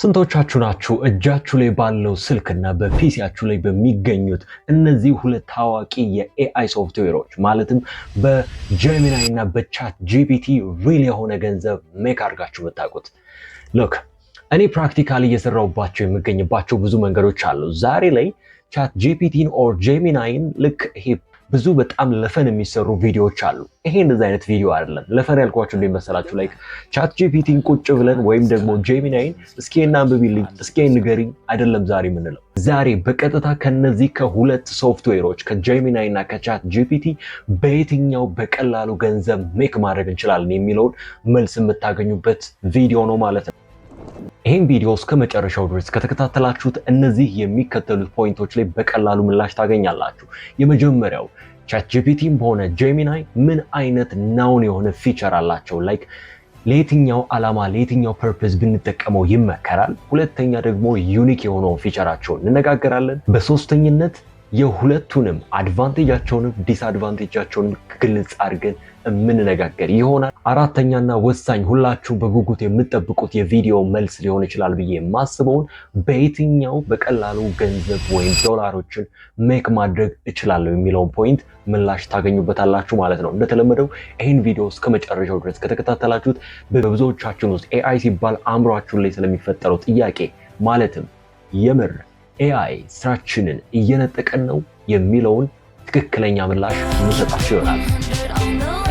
ስንቶቻችሁ ናችሁ እጃችሁ ላይ ባለው ስልክና በ PC ያችሁ ላይ በሚገኙት እነዚህ ሁለት ታዋቂ የ AI ሶፍትዌሮች፣ ማለትም በ Gemini እና በ ChatGPT real የሆነ ገንዘብ make አድርጋችሁ የምታውቁት? Look፣ እኔ practically እየሰራሁባቸው የምገኝባቸው ብዙ መንገዶች አሉ። ዛሬ ላይ ChatGPT ን or Gemini ን ልክ ይሄ ብዙ በጣም ለ fun የሚሰሩ ቪዲዮዎች አሉ። ይሄ እንደዚህ አይነት ቪዲዮ አይደለም። ለ fun ያልኳችሁ እንዴት መሰላችሁ? Like ChatGPT ን ቁጭ ብለን ወይም ደግሞ Gemini ን እስኪ አንብቢልኝ፣ እስኪ ንገሪኝ አይደለም ዛሬ የምንለው። ዛሬ በቀጥታ ከነዚህ ከሁለት ሶፍትዌሮች፣ ከ Gemini እና ከ ChatGPT በየትኛው በቀላሉ ገንዘብ make ማድረግ እንችላለን የሚለውን መልስ የምታገኙበት ቪዲዮ ነው ማለት ነው። ይህን ቪዲዮ እስከ መጨረሻው ድረስ ከተከታተላችሁት እነዚህ የሚከተሉት point ኦች ላይ በቀላሉ ምላሽ ታገኛላችሁ። የመጀመሪያው ChatGPT ም ሆነ Gemini ምን አይነት known የሆነ feature አላቸው? Like ለየትኛው ዓላማ፣ ለየትኛው purpose ብንጠቀመው ይመከራል? ሁለተኛ ደግሞ unique የሆነውን feature ኣቸውን እንነጋገራለን። በሶስተኝነት የሁለቱንም advantage ኣቸውንም disadvantage ኣቸውንም ግልጽ አድርገን የምንነጋገር ይሆናል። አራተኛና ወሳኝ፣ ሁላችሁም በጉጉት የምትጠብቁት የቪዲዮ መልስ ሊሆን ይችላል ብዬ የማስበውን በየትኛው በቀላሉ ገንዘብ ወይም ዶላሮችን make ማድረግ እችላለሁ የሚለውን point ምላሽ ታገኙበታላችሁ ማለት ነው። እንደተለመደው ይህን ቪዲዮ እስከ መጨረሻው ድረስ ከተከታተላችሁት በብዙዎቻችን ውስጥ AI ሲባል አእምሯችን ላይ ስለሚፈጠረው ጥያቄ፣ ማለትም የምር AI ስራችንን እየነጠቀን ነው የሚለውን ትክክለኛ ምላሽ የምሰጣችሁ ይሆናል።